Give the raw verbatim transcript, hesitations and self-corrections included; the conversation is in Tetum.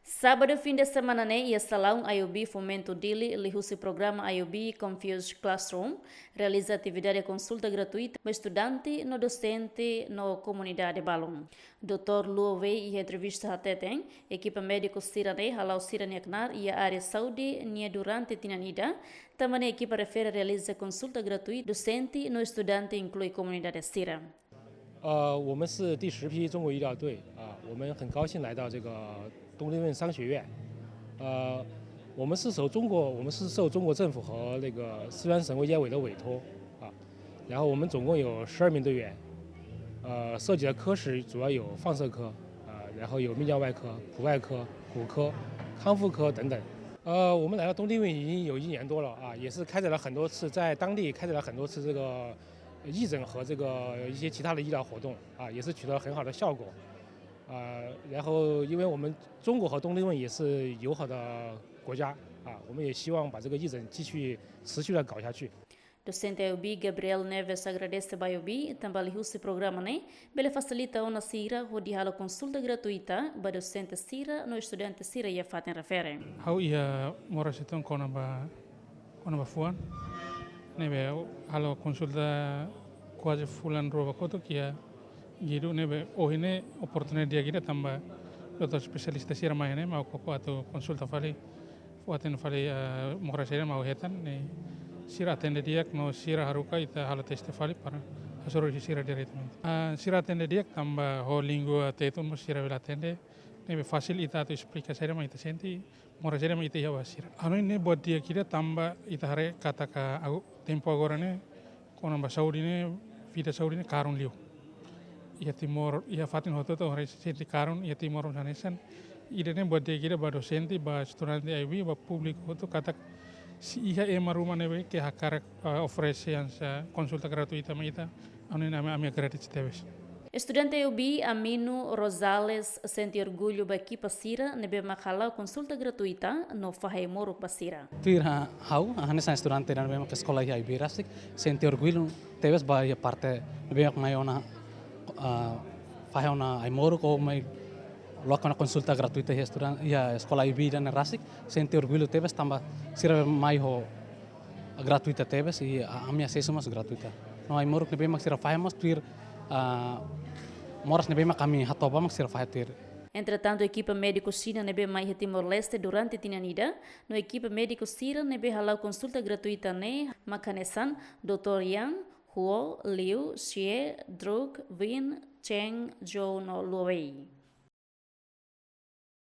Sábadu fin de semana ne'e, iha salaun I O B Fomento Dili, liuhusi programa I O B Confused Classroom, realiza atividade konsulta gratuita ba estudante no dosente no komunidade balun. Doutór Luo Wei iha entrevista hateten, ekipa médiku sira-ne'e hala'o sira-nia knaar iha área saúde nian durante tinan ida, tanba ne'e ekipa refere realiza konsulta gratuita dosente no estudante, inklui komunidade sira. 呃，我们是第十批中国医疗队啊，我们很高兴来到这个东帝汶商学院。呃，我们是受中国，我们是受中国政府和那个四川省卫健委的委托啊，然后我们总共有十二名队员，呃，涉及的科室主要有放射科啊，然后有泌尿外科、普外科、骨科、康复科等等。呃，我们来到东帝汶已经有一年多了啊，也是开展了很多次，在当地开展了很多次这个义诊和这个一些其他的医疗活动啊，也是取得了很好的效果。啊，然后因为我们中国和东帝汶也是友好的国家啊，我们也希望把这个义诊继续持续的搞下去。 Dosente I O B Gabriel Neves agradese ba I O B tanba liuhusi programa ne'e bele fasilita ona sira hodi halo konsulta gratuita ba dosente sira no estudante sira iha fatin refere. Ha'u iha moras uitoan kona-ba kona-ba fuan. Ne'ebé halo konsulta kuaze fulan rua ba kotuk iha Gidu, ne'ebé ohin ne'e oportunidade di'ak ida tanba doutór espesialista sira mai ne'e, ha'u koko atu konsulta fali, fó-hatene fali, eh, moras sira mak ha'u hetan, ne'e sira atende di'ak no sira haruka ita halo teste fali para hasoru husi sira diretamente. Ah, sira atende di'ak tanba ho língua Tetun mós sira bele atende, ne'ebé fasil ita atu esplika saida mak ita sente, moras saida mak ita iha ba sira. Hanoin ne'e buat di'ak ida tanba ita haree katak tempu agora ne'e kona-ba saúde ne'e, vida saúde ne'e karun liu. Iha Timor, iha fatin hotu-hotu haree sente karun, iha Timor mós hanesan. Ida-ne'e buat di'ak ida ba dosente, ba estudante I O B, ba públiku hotu katak se iha ema ruma ne'ebé ke hakarak, eh, oferese hanesan konsulta gratuita mai ita, hanoin ami, ami agradese tebes. Estudante I O B Amino Rosales sente orgullu ba ekipa sira ne'ebé mak hala'o konsulta gratuita no fahe ai-moruk ba sira. Tuir ha'u, hanesan estudante ida ne'ebé mak eskola iha I O B rasik, sente orgullu tebes ba iha parte ne'ebé mak mai ona, ah, fahe ona ai-moruk ou mai loke ona konsulta gratuita iha estudan-, iha eskola I O B ida-ne'e rasik, sente orgullu tebes tanba sira mai ho gratuita tebes i, ah, ami asesu mós gratuita. No ai-moruk ne'ebé mak sira fahe mós tuir, ah, moras ne'ebé mak ami hato'o ba mak sira fahe tuir. Entretantu, ekipa médiku Xina ne'ebé mai iha Timor-Leste durante tinan ida, no ekipa médiku sira ne'ebé hala'o konsulta gratuita ne'e mak hanesan doutór Yang, Huo, Liu, Xie, Druk, Win, Cheng, Zhou no Luo Wei.